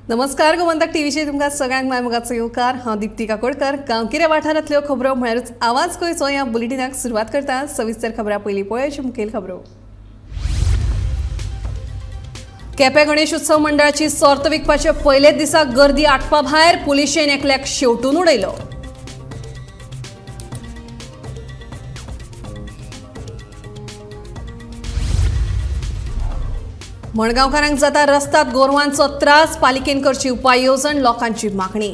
नमस्कार, गोमंतक टीव्हीचेर तुमकां सगळ्यांक माय मोगाचो येवकार. हांव दीप्ती काकोडकर. गांवगिऱ्या वाठारांतल्यो खबरो म्हळ्यारूच आवाज गोंयचो ह्या बुलेटिनाक सुरवात करता. सविस्तर खबरां पयलीं पळोवया मुखेल खबरो. केपें गणेश उत्सव मंडळाची सोर्त विकपाचे पयलेच दिसा गर्दी आटपा भायर पुलिशेन एकल्याक शेवटून उडयलो. मडगांवकारांक जाता रस्त्यात गोरवांचो त्रास, पालिकेन करची उपाय येवजण, लोकांची मागणी.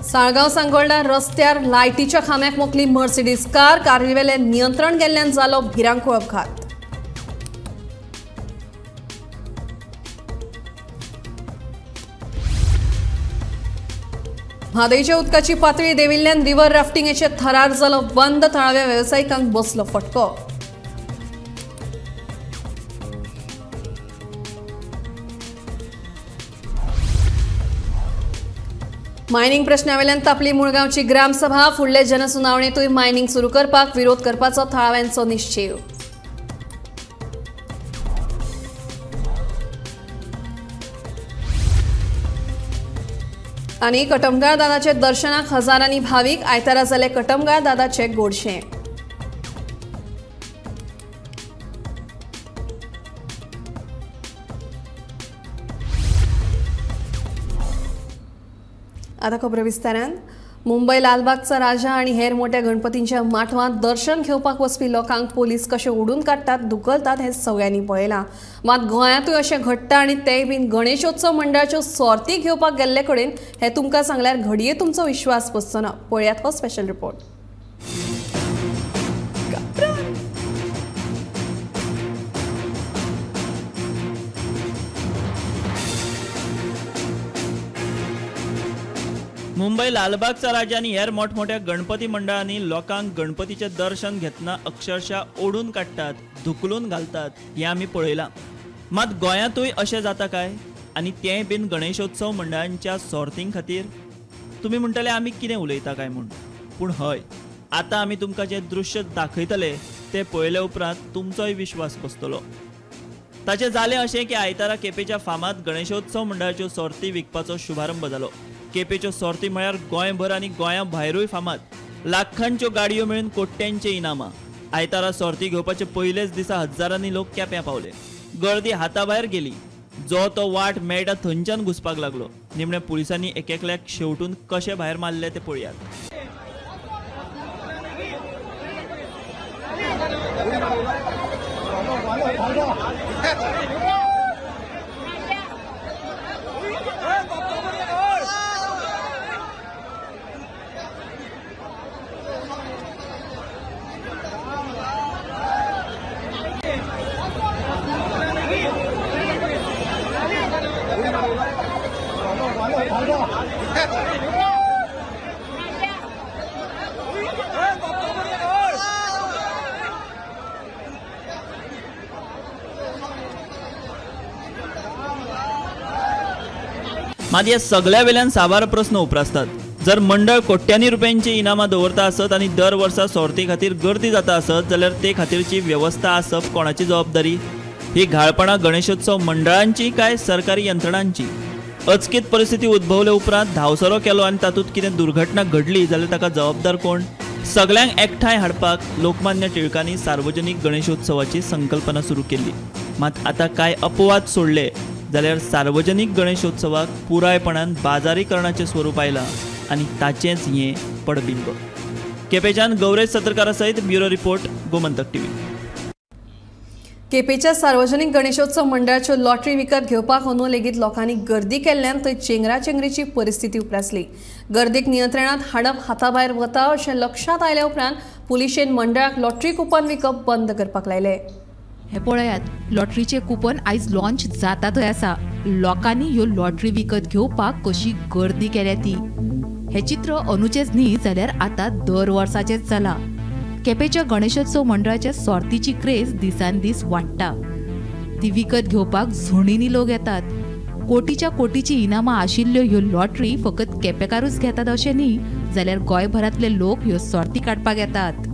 साळगांव सांगोल्डा रस्त्यार लायटीच्या खांब्याक मोखली मर्सिडीज कार, कारवेलें नियंत्रण गेल्ल्यान जालो भिरांकूळ अपघात. म्हादयच्या उदकाची पातळी देंविल्ल्यान रिव्हर राफ्टिंगेचे थरार जालो बंद, थळाव्या वेवसायिकांक बसलो फटको. मायनिंग प्रश्नावेल्यान तापली मुळगांवची ग्रामसभा, फुडले जनसुनावणेंतूय मायनिंग सुरू करपाक विरोध करपाचो थळाव्यांचो निश्चेव. आनी कटमगाळ दादाचे दर्शनाक हजारांनी भावीक, आयतारा जाले कटमगाळ दादाचे गोडशें. आता खबरो विस्तारान. मुंबय लालबागचा राजा आनी हेर मोठ्या गणपतींच्या माटवांत दर्शन घेवपाक वचपी लोकांक पोलीस कशे ओडून काडटात, धुकलतात हें सगळ्यांनी पळयलां. मात गोंयांतूय अशें घडटा आनी तेय बीन गणेशोत्सव मंडळाच्यो सोर्ती घेवपाक गेल्ले कडेन हें तुमकां सांगल्यार घडये तुमचो विश्वास बसचो ना. पळयात हो स्पेशल रिपोर्ट. मुंबय लालबागचा राजा आनी हेर मोठमोठ्या गणपती मंडळांनी लोकांक गणपतीचें दर्शन घेतना अक्षरशः ओडून काडटात, धुकलून घालतात हें आमी पळयलां. मात गोंयांतूय अशें जाता काय? आनी तेंय बीन गणेशोत्सव मंडळांच्या सोर्तीं खातीर? तुमी म्हणटले आमी कितें उलयता काय म्हूण, पूण हय, आतां आमी तुमकां जें दृश्य दाखयतले तें पळयले उपरांत तुमचोय विश्वास बसतलो. ताचें जालें अशें की आयतारा केपेंच्या फामाद गणेशोत्सव मंडळाच्यो सोर्ती विकपाचो शुभारंभ जालो. केपेंच्यो सोर्ती म्हळ्यार गोंयभर आनी गोंया भायरूय फामाद. लाखांच्यो गाडयो मेळून कोट्यांचे इनामां. आयतारा सोर्ती घेवपाचे पयलेच दिसा हजारांनी लोक केप्यां पावले. गर्दी हाताभायर गेली. जो तो वाट मेळटा थंयच्यान घुसपाक लागलो. निमणे पुलिसांनी एक एकल्याक शेवटून कशे भायर मारले ते पळयात. मात ह्या सगळ्या वेल्यान साबार प्रस्न उप्रासतात. जर मंडळ कोट्यांनी रुपयांची इनामां दवरता आसत आनी दर वर्सा सोर्ती खातीर गर्दी जाता आसत जाल्यार ते खातीरची वेवस्था आसप कोणाची जबाबदारी? ही घाळपणां गणेशोत्सव मंडळांची काय सरकारी यंत्रणांची? अचकीत परिस्थिती उद्भवले उपरांत धांवसरो केलो आनी तातूंत कितें दुर्घटना घडली जाल्यार ताका जबाबदार कोण? सगळ्यांक एकठांय हाडपाक लोकमान्य टिळकांनी सार्वजनीक गणेशोत्सवाची संकल्पना सुरू केल्ली. मात आतां कांय अपवाद सोडले जाल्यार सार्वजनीक गणेशोत्सवाक पुरायपणान बाजारीकरणाचें स्वरूप आयलां आनी ताचेंच हें पडबिंब. केपेंच्यान गौरेश सतरकारा सयत ब्युरो रिपोर्ट, गोमंतक टीव्ही. केपेंच्या सार्वजनीक गणेशोत्सव मंडळाच्यो लॉटरी विकत घेवपाक अंदू लेगीत लोकांनी गर्दी केल्ल्यान थंय चेंगराचेंगरीची परिस्थिती उप्रासली. गर्दीक नियंत्रणांत हाडप हाताभायर वता अशें लक्षांत आयल्या उपरांत पुलिशेन मंडळाक लॉटरी कुपन विकप बंद करपाक लायलें. हे पळयात, लॉटरीचे कुपन आयज लॉन्च जाता थंय आसा. लोकांनी ह्यो लॉटरी विकत घेवपाक कशी गर्दी केल्या ती. हें चित्र अंदूचेंच न्ही जाल्यार आतां दर वर्साचेंच जालां. केपेंच्या गणेशोत्सव मंडळाच्या सोर्तीची क्रेज दिसान दीस वाडटा. ती विकत घेवपाक झुणींनी लोक येतात. कोटीच्या कोटीची इनामां आशिल्ल्यो ह्यो लॉटरी फकत केपेकारूच घेतात अशें न्ही, जाल्यार गोंयभरांतले लोक ह्यो सर्ती काडपाक येतात.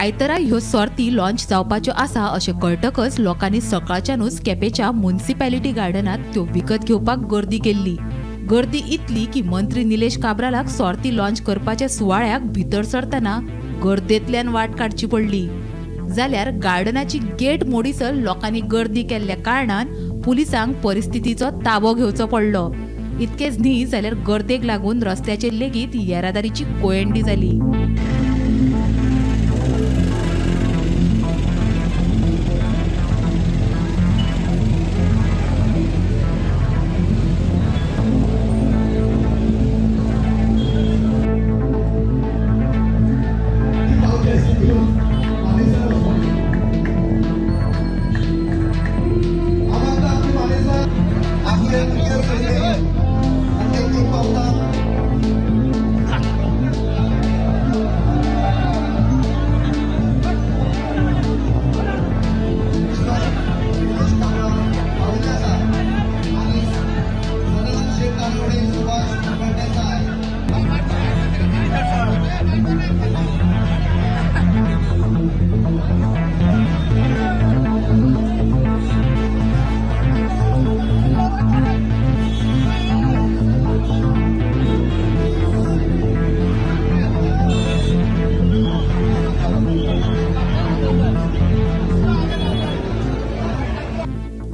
आयतारा ह्यो सर्ती लॉन्च जावपाच्यो आसा अशें कळटकच लोकांनी सकाळच्यानूच केपेंच्या मुन्सिपॅलिटी गार्डनांत त्यो विकत घेवपाक गर्दी केल्ली. गर्दी इतली की मंत्री निलेश काब्रालाक सर्ती लॉन्च करपाच्या सुवाळ्याक भितर सरतना गर्देंतल्यान वाट काडची पडली. जाल्यार गार्डनाची गेट मोडीसर लोकांनी गर्दी केल्ल्या कारणान पुलिसांक परिस्थितीचो ताबो घेवचो पडलो. इतकेच न्ही जाल्यार गर्देक लागून रस्त्याचेर लेगीत येरादारीची कोयंडी जाली.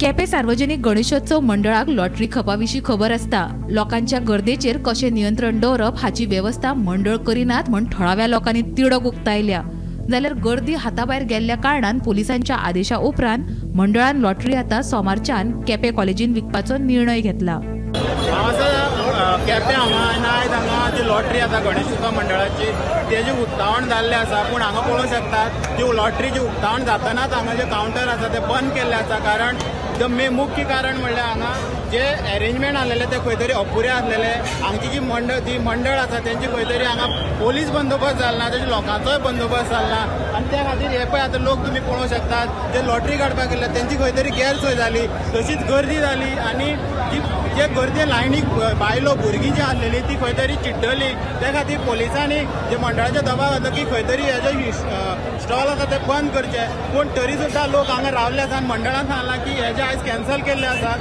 केपें सार्वजनिक गणेशोत्सव मंडळाक लॉटरी खपाविशीं खबर आसता. लोकांच्या गर्देचेर कशें नियंत्रण दवरप हाची वेवस्था मंडळ करिनात म्हूण थळाव्या लोकांनी तिडक उक्तायल्या. जाल्यार गर्दी हाताभायर गेल्ल्या कारणान पुलिसांच्या आदेशा उपरांत मंडळान लॉटरी आतां सोमारच्यान केपें कॉलेजीन विकपाचो निर्णय घेतला. केपें हांगा आयज हांगा जी लॉटरी आसा गणेशोत्सव मंडळाची तेजें उक्तावण जाल्लें आसा, पूण हांगा पळोवंक शकतात ती लॉटरीचें उक्तावण जातनाच हांगा जे कावंटर आसा ते बंद केल्ले आसा. कारण the मुख्य कारण म्हणल्यार हांगा जे एरेंजमेंट आसलेले ते खंय तरी अपुरे आसलेले. हांगची जी मंडळ आसा तेंची खंय तरी हांगा पोलीस बंदोबस्त जाला ना, तशें लोकांचोय बंदोबस्त जाला ना आनी त्या खातीर हे पळय आतां लोक तुमी पळोवंक शकतात जे लॉटरी काडपाक गेल्ले तेंची खंय तरी गैरसोय जाली, तशीच गर्दी जाली आनी जी जे गर्दी लायनीक बायलो भुरगीं जी आसलेली ती खंय तरी चिड्डली. त्या खातीर पोलिसांनी जे मंडळाचो दबाव घातलो की खंय तरी हे जे स्टॉल आसा ते बंद करचे, पूण तरी सुद्दां लोक हांगा रावले आसा आनी मंडळान सांगलां की हे जे आयज कॅन्सल केल्ले आसा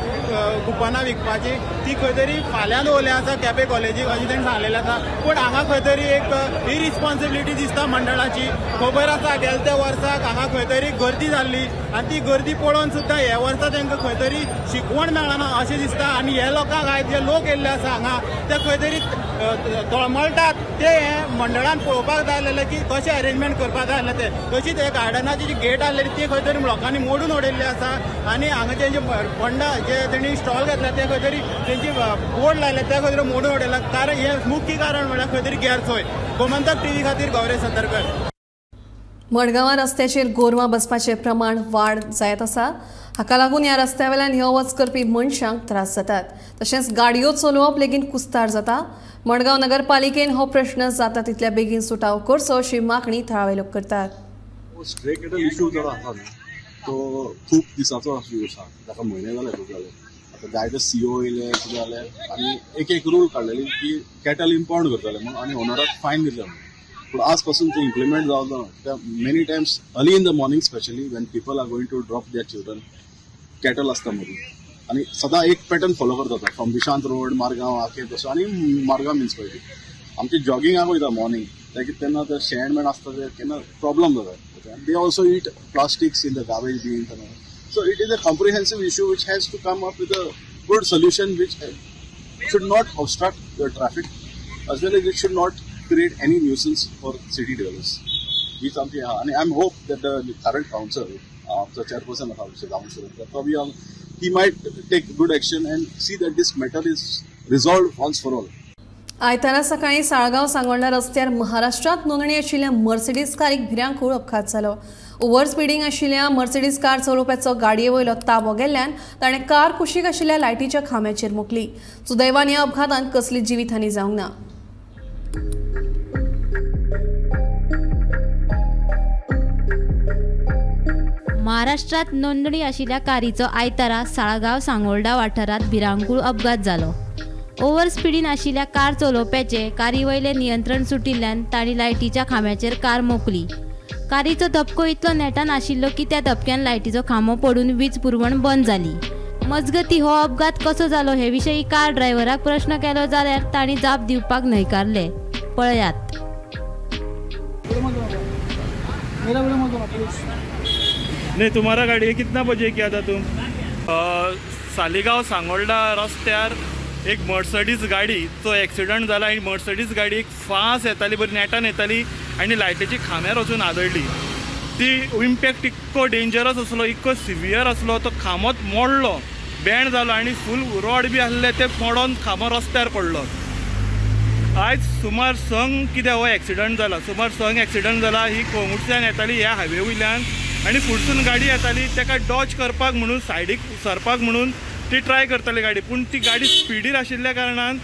कुपनां विकपाची ती खंय तरी फाल्यां दवरले आसा केपें कॉलेजीक अशें तेणें सांगलेलें आसा. पूण हांगा खंय तरी एक इरिस्पॉन्सिबिलिटी दिसता मंडळाची. खबर आसा गेल्या त्या वर्साक हांगा खंय तरी गर्दी जाल्ली आनी ती गर्दी पळोवन सुद्दां हे वर्सा तांकां खंय तरी शिकवण मेळना अशें दिसता. आनी हे लोकांक आयज जे लोक येयल्ले आसा हांगा ते खंय तरी तळमळटात, ते हे मंडळान पळोवपाक जाय आसलेलें की कशें अरेंजमेंट करपाक जाय आसलें तें. तशीच हे गार्डनाची जी गेट आसलेली ती खंय तरी लोकांनी मोडून उडयल्ली आसा आनी हांगा तेंचे पंडा जे तेणी स्टॉल घातला ते खंय तरी तेंची बोर्ड लायले ते खंय तरी मोडून उडयला. कारण हे मुख्य कारण म्हणल्यार खंय तरी गैरसोय. गोमंतक टीव्ही खातीर गौरेश सतरकर. मडगांवां रस्त्याचेर गोरवां बसपाचें प्रमाण वाड जायत आसा. हाका लागून ह्या रस्त्या वेल्यान यो वच करपी मनशांक त्रास जातात, तशेंच गाडयो चलोवप लेगीत कुस्तार जाता. मडगांव नगरपालिकेन हो प्रश्न जाता तितल्या बेगीन सुटाव करचो अशी मागणी थळावे लोक करतात. स्ट्रे कॅटल इशू जो आसा न्हू तो खूब दिसाचो इशू आसा, ताका म्हयने जाले खूब जाले. आतां जायते सीओ येयले कितें जालें आनी एक एक रूल काडलेली की कॅटल इम्पावंड करताले म्हणून आनी ओनराक फायन दितले म्हणून. पूण आज पासून ते इम्प्लिमेंट जावं ना. कित्याक many times early in the morning specially when people are going to drop their children cattle आसता मदीं आनी सदां एक पॅटर्न फॉलो करता फ्रॉम विशांत रोड मारगांव आके तसो आनी मारगांव म्युनिसिपालिटी. आमची जॉगिंगाक वयता मॉर्निंग तेन्ना ते शेण बीन आसता ते केन्ना प्रॉब्लम जाता. They also eat plastics in the garbage bin. So it is a comprehensive issue which has to come up with a good solution which should not obstruct the traffic as well as it should not create any nuisance for city dwellers. हीच आमची आहा आनी I am hope that the current council आमचो chairperson आसा mister Damu Shirodkar, तो बी he might take good action and see that this matter is resolved once for all. आयतारा सकाळी साळगांव सांगोल्डा रस्त्यार महाराष्ट्रांत नोंदणी आशिल्ल्या मर्सिडीज कारीक भिरांकूळ अपघात जालो. ओव्हर स्पिडींग आशिल्ल्या मर्सिडीज कार चलोवप्याचो गाडये वयलो ताबो गेल्ल्यान ताणें कार कुशीक आशिल्ल्या लायटीच्या खांब्याचेर मोखली. सुदैवान ह्या अपघातांत कसली जिवीतहानी जावंक ना. महाराष्ट्रात नोंदणी आशिल्ल्या कारीचो आयतारा साळगांव सांगोल्डा वाठारांत भिरांकूळ अपघात जालो. ओव्हर स्पिडीन आशिल्ल्या कार चलोवप्याचे कारी वयलें नियंत्रण सुटिल्ल्यान तांणी लायटीच्या खांब्याचेर कार मोखली. कारीचो धपको इतलो नेटान आशिल्लो की त्या धपक्यान लायटीचो खांबो पडून वीज पुरवण बंद जाली. मजगती हो अपघात कसो जालो हे विशीं कार ड्रायव्हराक प्रश्न केलो जाल्यार तांणी जाप दिवपाक न्हयकारले. पळयात. नहीं, तुम्हारा गाड़ी कितना बजे किया था तुम? सालिगांव सांगोल्डा रस्त्यार एक मर्सडीज गाडी तो एक्सिडंट जाला आनी मर्सडीज गाडी एक फास्ट येताली, बरी नेटान येताली आनी लायटीची खांब्यार वचून आदळ्ळी. ती इम्पॅक्ट इतको डेंजरस आसलो, इतको सिवियर आसलो, तो खांबोच मोडलो, बँड जालो आनी फूल रॉड बी आसले ते मोडोन खांबो रस्त्यार पडलो. आयज सुमार संक कितें हो एक्सिडंट जाला, सुमार संक एक्सिडंट जाला. ही कोंगुटच्यान येताली ह्या हायवे वयल्यान आनी फुडसून गाडी येताली, ताका डॉज करपाक म्हणून सायडीक सरपाक म्हणून ती ट्राय करताली गाडी, पूण ती गाडी स्पिडीर आशिल्ल्या कारणान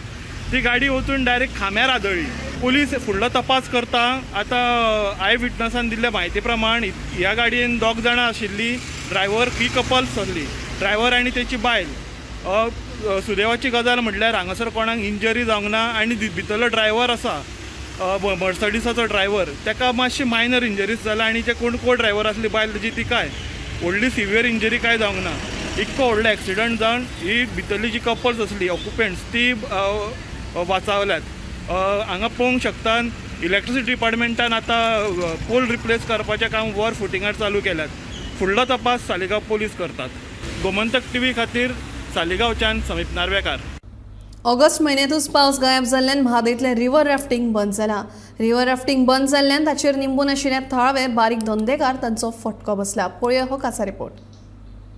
ती गाडी वचून डायरेक्ट खांब्यार आदळ्ळी. पुलीस फुडलो तपास करता. आतां I विटनसान दिल्ल्या म्हायती प्रमाण ह्या गाडयेन दोग जाणां आशिल्ली, ड्रायव्हर ही कपल्स आसली, ड्रायव्हर आनी तेची बायल. सुदैवाची गजाल म्हटल्यार हांगासर कोणाक इंजरी जावंक ना आनी भितरलो ड्रायव्हर आसा मर्सडीसाचो ड्रायव्हर, ताका मातशी मायनर इंजरीज जाला आनी जे कोण को ड्रायव्हर आसली बायल तेजी तिकाय व्हडली सिवियर इंजरी कांय जावंक ना. इतको व्हडलो एक्सिडंट जावन ही भितरली जी कपल्स आसली ऑक्युपंट्स ती वाचावल्यात. हांगा पळोवंक शकता इलेक्ट्रिसिटी डिपार्टमेंटान आतां पोल रिप्लेस करपाचें काम वर फुटिंगार चालू केल्यात. फुडलो तपास सालिगांव पोलीस करतात. गोमंतक टीव्ही खातीर सालिगांवच्यान समीप नार्वेकार. ऑगस्ट म्हयन्यांतूच पावस गायब जाल्ल्यान म्हादयतलें रिव्हर राफ्टिंग बंद जालां. रिव्हर राफ्टिंग बंद जाल्ल्यान ताचेर निंबून आशिल्ल्या थळावे बारीक धंदेकार तांचो फटको बसला. पळोवया हो खासा रिपोर्ट.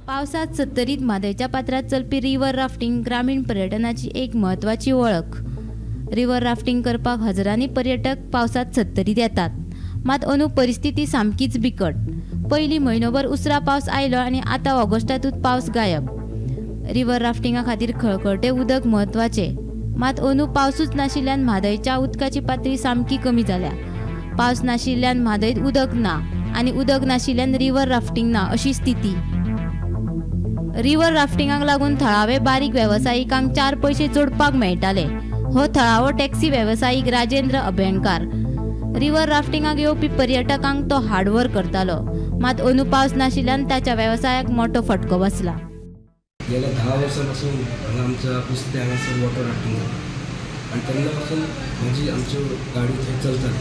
पावसात सत्तरीत म्हादयच्या पात्रात चलपी रिव्हर राफ्टिंग ग्रामीण पर्यटनाची एक म्हत्वाची वळख. रिव्हर राफ्टिंग करपाक हजारांनी पर्यटक पावसात सत्तरीत येतात. मात अंदू परिस्थिती सामकीच बिकट. पयलीं म्हयनोभर उसरा पावस आयलो आनी आतां ऑगस्टांतूच पावस गायब. रिव्हर राफ्टिंगा खातीर खळखळटें उदक म्हत्वाचें, मात अंदू पावसूच नाशिल्ल्यान म्हादयच्या उदकाची पातळी सामकी कमी जाल्या. पावस नाशिल्ल्यान म्हादयत उदक ना आनी उदक नाशिल्ल्यान रिव्हर राफ्टिंग ना अशी स्थिती. रिव्हर राफ्टिंगाक लागून थळावे बारीक वेवसायिकांक 4 पयशे जोडपाक मेळटाले. हो थळावो टॅक्सी वेवसायीक राजेंद्र अभ्यंकार रिव्हर राफ्टिंगाक येवपी पर्यटकांक तो हार्डवर्क करतालो, मात अंदू पावस नाशिल्ल्यान ताच्या वेवसायाक मोठो फटको बसला. गेल्या 10 वर्सांपासून हांगा आमच्या कुस्ते हांगासर वॉटर राफ्टिंग जाता आनी तेन्ना पासून म्हजी आमच्यो गाडी थंय चलताली.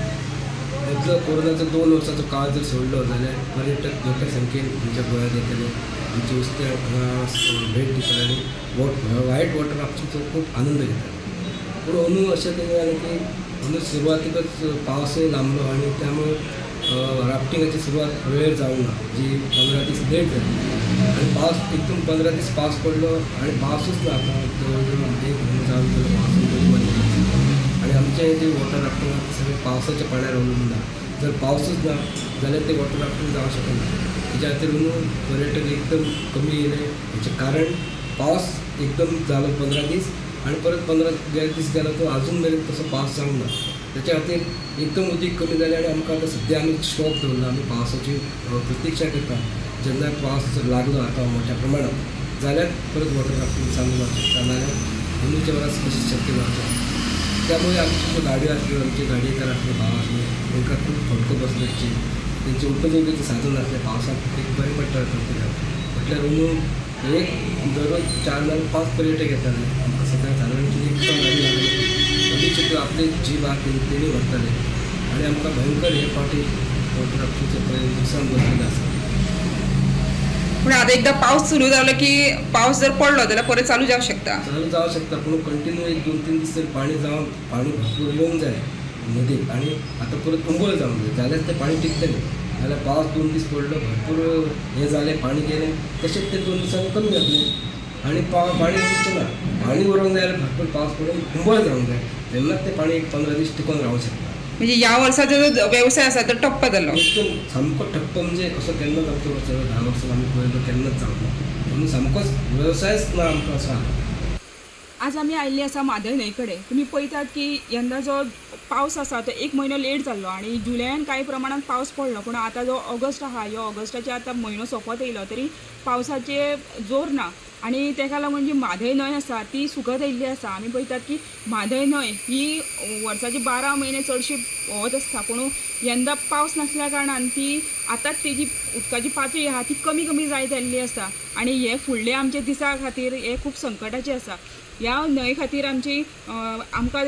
मदलो कोरोनाचो 2 वर्सांचो काळ जर सोडलो जाल्यार पर्यटक मोठ्या संख्येन आमच्या गोंयांत येतले, आमचे उस्ते हांगा भेट दिताले आनी वायट वॉटर राफ्टिंगचो खूब आनंद घेताले. पूण अंदू अशें कितें जालें की अंदू सुरवातीकच पावसूय लांबलो आनी त्यामुळे राफ्टिंगाची सुरवात वेळेर जावंक ना, जी 15 दीस लेट जाली आनी पावस एकदम 15 दीस पावस पडलो आनी पावसूच ना. आतां जवळ जवळ 1 म्हयनो जावन गेलो पावसान तरी बंद आनी आमचें जे वॉटर राफ्टिंग आसा तें सगळें पावसाच्या पाण्यार अवलंबून आसा. जर पावसूच ना जाल्यार तें वॉटर राफ्टिंग जावंक शकना. तेच्या खातीर अंदू पर्यटक एकदम कमी येयले. हेचें कारण पावस एकदम जालो 15 दीस आनी परत 15 दीस गेलो तो आजून मेरेन तसो पावस जावंक ना. तेच्या खातीर एकदम उदीक कमी जालें आनी आमकां आतां सद्या आमी स्टॉप दवरला. आमी पावसाची प्रतिक्षा करता. जेन्ना पावस जर लागलो आतां मोठ्या प्रमाणात जाल्यार परत वॉटर राफ्टिंग चालू जावंक शकता, नाल्यार अंदूच्या वरास कशें शक्य जावचें. त्यामुळे आमच्यो ज्यो गाडयो आसल्यो, आमचे गाडयेकार आसले, भाव आसले, तांकां खूब फटको बसलो. तेंचे उपजिविकेचें साधन आसलें पावसाक एक बरें पडटा कित्याक म्हटल्यार अंदू एक दररोज 4 ना 5 पर्यटक येताले. आमकां सगळ्यांक सादारण एक गाडी लागली अंदूचे आपले जीव आहा तेणी व्हरताले आनी आमकां भयंकर हे फावटी वॉटर राफ्टिंगचें पळय लुकसाण बसलेलें आसा. पूण आतां एकदां पावस सुरू जालो की पावस जर पडलो जाल्यार परत चालू जावंक शकता. चालू जावंक शकता, पूण कंटिन्यू एक 2-3 दीस तरी पाणी जावन पाणी भरपूर येवंक जाय नदीक आनी आतां परत उंबळ जावंक जाय जाल्यार तें पाणी टिकतलें. जाल्यार पावस 2 दीस पडलो, भरपूर हें जालें, पाणी गेलें, तशेंच तें 2 दिसांनी कमी जातलें आनी पाणी उरचें ना. पाणी उरोंक जाय जाल्यार भरपूर पावस पडून उंबळ जावंक जाय, तेन्नाच तें पाणी एक 15 दीस टिकोवन रावंक शकता. म्हणजे ह्या वर्साचो जो वेवसाय आसा तो ठप्प जालो, एकदम सामको ठप्प. म्हणजे असो केन्नाच आमचो वर्सा 10 वर्सां आमी पळयलो केन्नाच जावंक ना, म्हणून सामकोच वेवसायच ना आमकां असो आसा. आज आमी आयिल्ली आसा म्हादय न्हंय कडेन. तुमी पळयतात की यंदा जो पावस आसा तो 1 म्हयनो लेट जाल्लो आनी जुलयान कांय प्रमाणांत पावस पडलो, पूण आतां जो ऑगस्ट आहा ह्यो ऑगस्टाचे आतां म्हयनो सोंपत येयलो तरी पावसाचे जोर ना आनी ताका लागून जी म्हादय न्हंय आसा ती सुकत आयिल्ली आसा. आमी पळयतात की म्हादय न्हंय ही वर्साचे 12 म्हयने चडशी व्हांवत आसता, पूण यंदा पावस नासल्या कारणान ती आतांच तेजी उदकाची पातळी आहा ती कमी कमी जायत आयिल्ली आसा आनी हे फुडले आमच्या दिसा खातीर हे खूब संकटाचें आसा. ह्या न्हंय खातीर आमची आमकां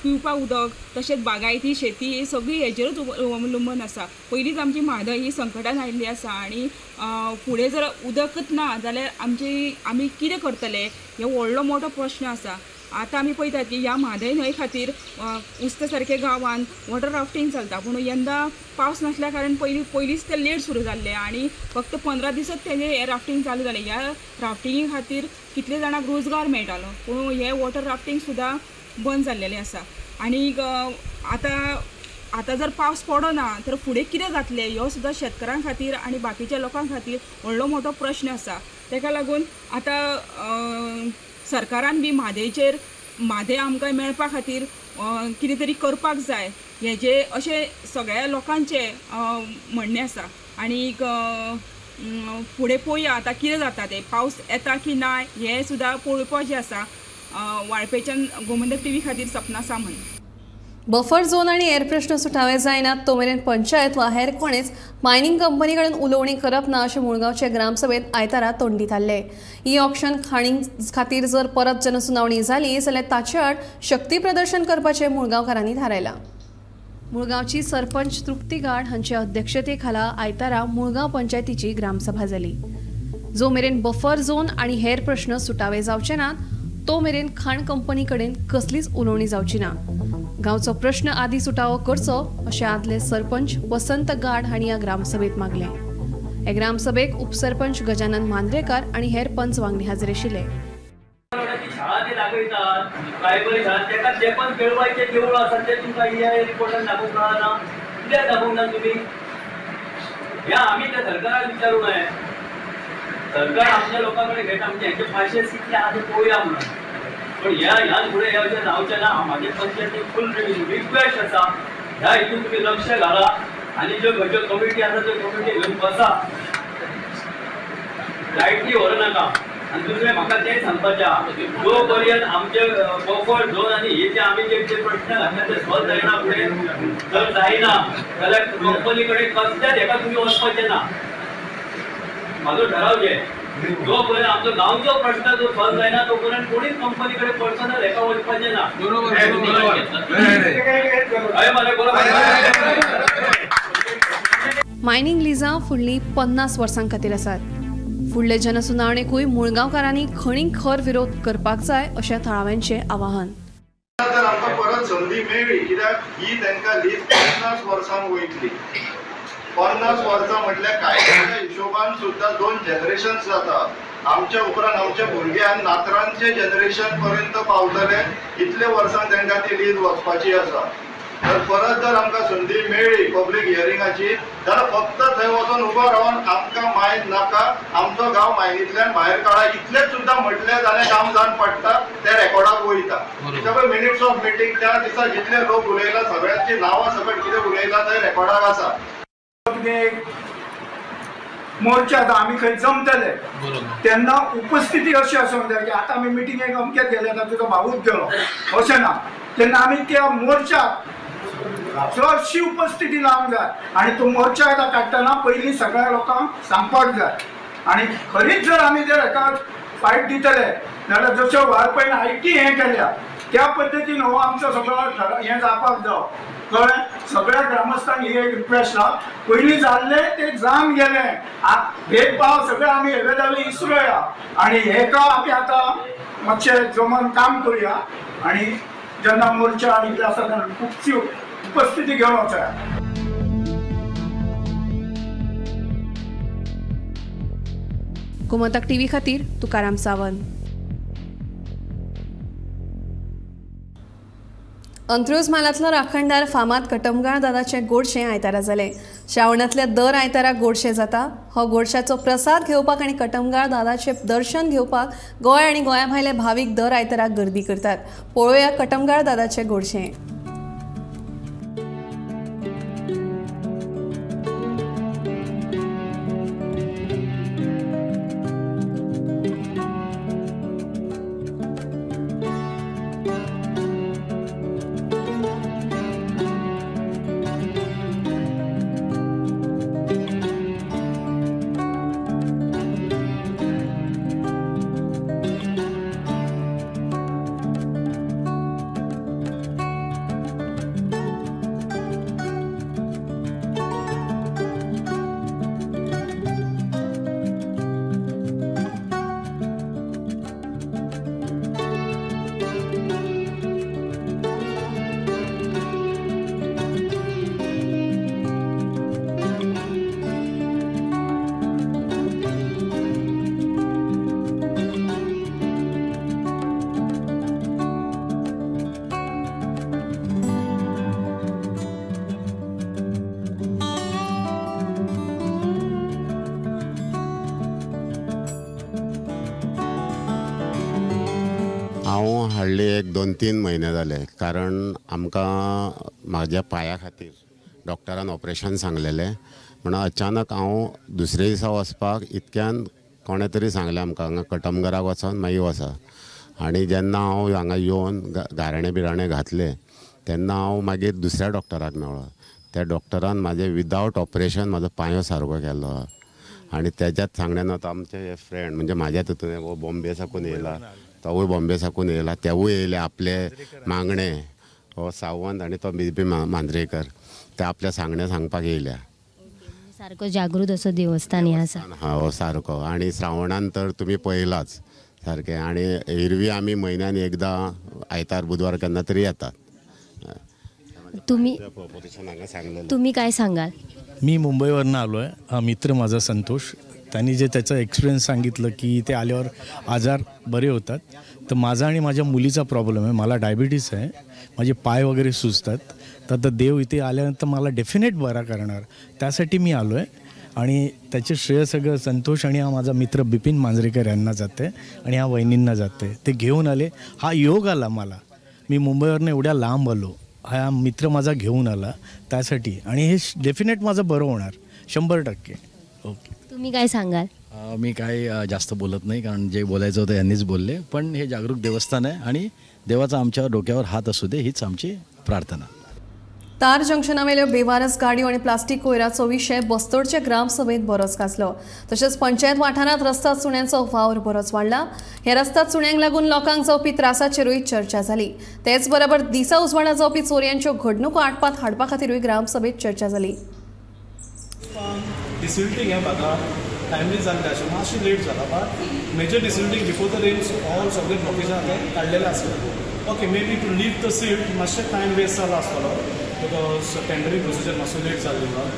पिवपाक उदक तशेंच बागायती शेती ही सगळी हेजेरूच अवलंबून आसा. पयलींच आमची म्हादय ही संकटान आयिल्ली आसा आनी फुडें जर उदकच ना जाल्यार आमची आमी कितें करतले हे व्हडलो मोठो प्रश्न आसा. आतां आमी पळयतात की ह्या म्हादय न्हंय खातीर उस्ते सारके गांवांत वॉटर राफ्टींग चलता, पूण यंदा पावस नासल्या कारणान पयलींच तें लेट सुरू जाल्लें आनी फक्त 15 दिसच तेजें हें राफ्टींग चालू जालें. ह्या राफ्टिंगे खातीर कितले जाणांक रोजगार मेळटालो, पूण हें वॉटर राफ्टींग सुद्दां बंद जाल्लेलें आसा. आनी आतां आतां जर पावस पडना तर फुडें कितें जातलें ह्यो सुद्दां शेतकारां खातीर आनी बाकीच्या लोकां खातीर व्हडलो मोठो प्रश्न आसा. ताका लागून आतां सरकारान बी म्हादयचेर म्हादय आमकां मेळपा खातीर कितें तरी करपाक जाय हेजे अशें सगळ्या लोकांचें म्हणणें आसा. आनी फुडें पळोवया आतां कितें जाता तें, पावस येता की ना हें सुद्दां पळोवपाचें आसा. वाळपेच्यान गोमंतक टीव्ही खातीर सपना सामंत. बफर झोन आणि हेर प्रश्न सुटावे जायनात तो मेरेन पंचायत वा हेर कोणेच मायनिंग कंपनी कडेन उलोवणी करप ना अशें मुळगांवचे ग्रामसभेत आयतारा तोंडी थारले. ई ऑक्शन खाणी खातीर जर परत जनसुनावणी जाली जाल्यार ताचे आड शक्ती प्रदर्शन करपाचें मुळगांवकारांनी थारायलां. मुळगांवची सरपंच तृप्ती गाड हांचे अध्यक्षते खाला आयतारा मुळगांव पंचायतीची ग्रामसभा जाली. जो मेरेन बफर झोन आनी हेर प्रश्न सुटावे जावचे नात तो मेरेन खाण कंपनी कडेन कसलीच उलोवणी जावची ना. गांवचो प्रश्न आदी सुटावो करचो अशें आदले सरपंच वसंत गाड हांणी ह्या ग्रामसभेत मागलें. हे ग्रामसभेक उपसरपंच गजानन मांद्रेकार आनी हेर पंच वांगडी हाजीर आशिल्ले. शाळा जे दाखयतात प्रायमरी शाळा तेका चेपन केळवायचे देवूळ आसा ते तुमकां ईआय रिपोर्टान दाखोवंक मेळना, कित्याक दाखोवंक ना तुमी? ह्या आमी त्या सरकाराक विचारूं नये. सरकार आमच्या लोकां कडेन घेता म्हणजे हेंचे पयशे कितले आहा ते पळोवया म्हणून, पण ह्या ह्यान फुडें ह्या अशें जावचें ना. म्हाजे पंचायतीक फूल रिक्वेस्ट आसा, ह्या हितून तुमी लक्ष घाला आनी ज्यो खंयच्यो कमिटी आसा त्यो कमिटी घेवन बसा, लायटली व्हरूं नाका. आनी दुसरें म्हाका तें सांगपाचें आहा, जो पर्यंत आमचे बफर झोन आनी हे जे आमी जे जे प्रश्न घातले ते सॉल्व जायना फुडें जर जायना जाल्यार कंपनी कडेन कसल्याच हेका तुमी वचपाचें ना. म्हाजो ठराव जे जो पर्यंत आमचो गांवचो प्रश्न जो सॉल्व जायना तो पर्यंत कोणीच कंपनी कडेन पर्सनल हेका वचपाचें ना. हय मरे, बरोबर. मायनिंग लिजां फुडलीं 50 वर्सां खातीर आसात. फुडले जनसुनावणेकूय मुळगांवकारांनी खणी खर विरोध करपाक जाय अशें थळाव्यांचें आवाहन. तर आमकां परत संदी मेळ्ळी कित्याक ही तांकां लीज 50 वर्सांक वयतली. 50 वर्सां म्हटल्यार कायद्याच्या हिशोबान सुद्दां 2 जनरेशन्स जाता. आमच्या उपरांत आमच्या भुरग्यांक नातरांचे जनरेशन पर्यंत पावतले इतले वर्सां तांकां ती लीज वचपाची आसा. तर परत जर आमकां संदी मेळ्ळी पब्लीक हियरिंगाची जाल्यार फक्त थंय वचून उबो रावन आमकां मायन नाका, आमचो गांव मायनींतल्यान भायर काडा इतलेंच सुद्दां म्हटलें जाल्यार काम जावन पडटा, तें रेकॉर्डाक वयता. सगळे मिनिट्स ऑफ मिटींग त्या दिसा जितले लोक उलयला सगळ्यांची नांवां सकट कितें उलयला थंय रेकॉर्डाक आसा. कितें मोर्चा आतां आमी खंय जमतले तेन्ना उपस्थिती अशी आसूंक जाय की आतां आमी मिटिंगेक अमक्यात गेले आतां तुजो भावूच गेलो अशें ना. तेन्ना आमी त्या मोर्चाक चडशी उपस्थिती लावंक जाय आनी तो मोर्चा आतां काडटना पयलीं सगळ्या लोकांक सांगपाक जाय. आनी खरीच जर आमी जर हेका फायट दितले जाल्यार जशें वाळपयन I T हें केल्या त्या पद्दतीन हो आमचो सगळो हें जावपाक जावो. कळ्ळें? सगळ्या ग्रामस्थांक ही एक रिक्वेस्ट आहा, पयलीं जाल्लें तें जावन गेलें, भेदभाव सगळे आमी हेवे दावे इसरोया आनी हेका आमी आतां मातशें जमान काम करुया आनी जेन्ना मोर्चा आनी कितें आसा तेन्ना खुबशी उपस्थिती घेवन वचया. गोमंतक टीव्ही खातीर तुकाराम सावंत. अंत्रुज म्हालांतलो राखणदार फामाद कटमगाळ दादाचें गोडशें आयतारा जालें. श्रावणांतल्या दर आयतारा गोडशें जाता. हो गोडशाचो प्रसाद घेवपाक आनी कटमगाळ दादाचें दर्शन घेवपाक गोंय आनी गोंया भायले भावीक दर आयतारा गर्दी करतात. पळोवया कटमगाळ दादाचें गोडशें. हांव हाडली एक 2-3 म्हयने जाले, कारण आमकां म्हाज्या पांया खातीर डॉक्टरान ऑपरेशन सांगलेलें म्हणून अचानक हांव दुसरे दिसा वचपाक इतक्यान कोणें तरी सांगलें आमकां हांगा कटमगराक वचोन मागीर वचा. आनी जेन्ना हांव हांगा येवन गाराणें बिराणें घातलें तेन्ना हांव मागीर दुसऱ्या डॉक्टराक मेळ्ळो. त्या डॉक्टरान म्हाजें विदावट ऑपरेशन म्हाजो पांयो सारको केलो. आनी तेज्याच सांगण्यान आतां आमचे फ्रेंड म्हणजे म्हाज्या तितून हो बॉम्बे साकून येयला, तोवूय बॉम्बे साकून येयला, तेवूय येयले आपले मागणे हो सावंत आनी तो बी पी मांद्रेकर ते आपल्या सांगणे सांगपाक येयल्या. सारको जागृत असो देवस्थान हें आसा. हा हो सारको. आनी श्रावणान तर तुमी पळयलाच सारकें. आनी एरवी आमी म्हयन्यान एकदां आयतार बुधवार केन्ना तरी येतात. तुम्ही सांगलेलं. तुम्ही काय सांगाल? मी मुंबईवरनं आलो आहे. हा मित्र माझा संतोष, त्यांनी जे त्याचा एक्सपिरियन्स सांगितलं की इथे आल्यावर आजार बरे होतात. तर माझा आणि माझ्या मुलीचा प्रॉब्लेम आहे, मला डायबिटीस आहे, माझे पाय वगैरे सुजतात. तर आता देव इथे आल्यानंतर मला डेफिनेट बरा करणार, त्यासाठी मी आलो आहे. आणि त्याचे श्रेय सगळं संतोष आणि हा माझा मित्र बिपिन मांजरेकर यांना जाते आणि ह्या वहिनींना जाते. ते घेऊन आले, हा योग आला मला. मी मुंबईवरनं एवढ्या लांब आलो, हा मित्र माझा घेऊन आला त्यासाठी. आणि हे डेफिनेट माझं बरं होणार 100%. ओके. तुम्ही काय सांगाल? मी काय जास्त बोलत नाही, कारण जे बोलायचं होतं यांनीच बोलले. पण हे जागरूक देवस्थान आहे आणि देवाचा आमच्या डोक्यावर हात असू दे हीच आमची प्रार्थना. तार जंक्शनावेल्यो बेवारस गाडयो आनी प्लास्टीक कोयराचो विशय बस्तोडचे ग्रामसभेत बरोच गाजलो. तशेंच पंचायत वाठारांत रस्ता चुण्यांचो वावर बरोच वाडला. ह्या रस्ता चुण्यांक लागून लोकांक जावपी त्रासाचेरूय चर्चा जाली. तेच बरोबर दिसा उजवाडा जावपी चोरयांच्यो घडणुको आटपात हाडपा खातीरूय ग्रामसभेत चर्चा जाली. डिसिल्टींग ह्या भागात टायमली जाल्लें आशिल्लें, मातशें लेट जाला, but major desilting before the rains all सगळे ब्लॉकेज आतां काडलेले आसले. Okay, maybe to leave the silt मातशें टायम वेस्ट जाला आसतलो because tendering procedure मातसो लेट जाल्ली म्हणून.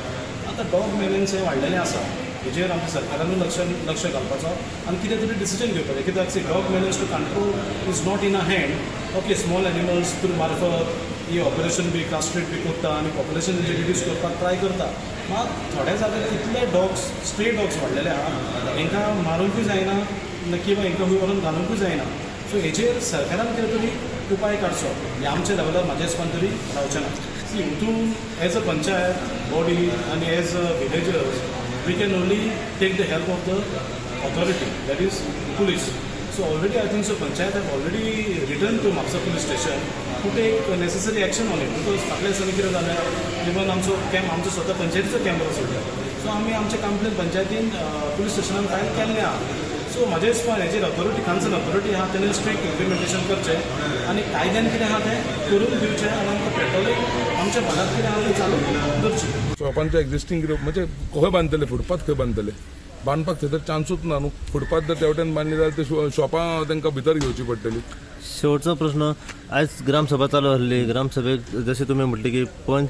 आतां डॉग मेनन्स हें वाडलेलें आसा, हेजेर आमच्या सरकारानूय लक्ष घालपाचो आनी कितें तरी डिसिजन घेवपाचें. कित्याक see dog menace to control is not in a hand. Okay, small animals through मार्फत ही ऑपरेशन बी कास्ट्रेट बी करता आनी पॉप्युलेशन रिड्यूस करपाक ट्राय करता. मात थोड्या जाग्यार इतले डॉग्स स्ट्रे डॉग्स वाडलेले आहा, हेंकां मारुंकूय जायना किंवा हेंकां खंय व्हरून घालुंकूय जायना. सो हेजेर सरकारान कितें तरी उपाय काडचो, हें आमच्या लेवलार म्हाज्या हिसपान तरी रावचें ना. सी हितून एज अ पंचायत बॉडी आनी as a villagers we can only take the help of the authority, that is police. So already I think so panchayat have already written to Mapusa police station to take necessary action on it. Because फाटल्या दिसांनी कितें जालें, even आमचो camp, आमचो स्वता पंचायतीचो camera सोडलो. So आमी आमचे कंप्लेन पंचायतीन पुलीस स्टेशनान फायल केल्लें आहा. सो म्हाज्या हिसपान हेजेर ऑथॉरिटी, कावन्सील ऑथॉरिटी आहा तेणी स्ट्रिक्ट इम्प्लिमेंटेशन करचें आनी कायद्यान कितें आहा तें करून दिवचें आनी आमकां पेट्रोलिंग आमच्या भागात कितें आहा तें चालू दवरचें. शॉपांचे एक्झिस्टींग कितें म्हणजे खंय बांदतले, फुटपाथ खंय बांदतले, बांदपाक थंय तर चान्सूच ना न्हू. फुटपाथ जर तेवटेन बांदली जाल्यार ते शॉपां तांकां भितर घेवची पडटली. शेवटचो प्रश्न, आयज ग्रामसभा चालू आसली, ग्रामसभेक जशें तुमी म्हटलें की पंच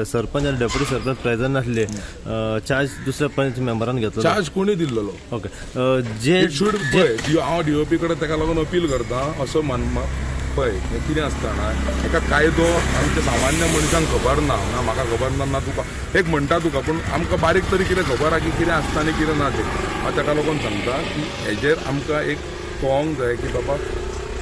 सरपंच आनी डेप्युटी सरपंच प्रेजंट नासले, चार्ज दुसऱ्या पंच मेंबरान घेतलो, चार्ज कोणी दिल्लो? ओके, जे should पळय हांव डीओपी कडेन ताका लागून अपील करता असो मान पळय हें कितें आसता ना, एका कायदो आमच्या सामान्य मनशांक खबर ना, ना म्हाका खबर ना, ना तुका एक म्हणटा तुका, पूण आमकां बारीक तरी कितें खबर आहा की कितें आसता आनी कितें ना तें. हांव ताका लागून सांगता की हेजेर आमकां एक कळोंक जाय की बाबा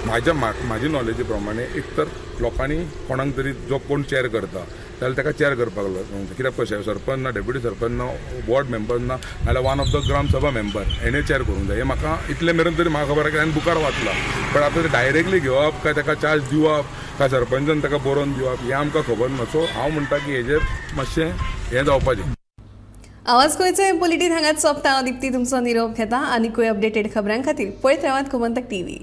म्हाज्या म्हाजी नॉलेजी प्रमाणे एक तर लोकांनी कोणाक तरी जो कोण चॅर करता जाल्यार ताका चॅर करपाक लागता. कित्याक कशें सरपंच ना, डेप्युटी सरपंच ना, वॉर्ड मेंबर ना, नाजाल्यार one of the Gram Sabha member हेणें चॅर करूंक जाय. हें म्हाका इतलें मेरेन तरी म्हाका खबर आहा की हांवें बुकार वाचलां, बट आतां ते डायरेक्टली घेवप काय ताका चार्ज दिवप काय सरपंचान ताका बरोवन दिवप हें आमकां खबर ना. सो हांव म्हणटा की हेजेर मातशें हें जावपाचें. आवाज गोंयचो बुलेटीन हांगाच सोंपता. हांव दीप्ती तुमचो निरोप घेता. आनीकूय अपडेटेड खबरां खातीर पळयत रावात गोमंतक टीव्ही.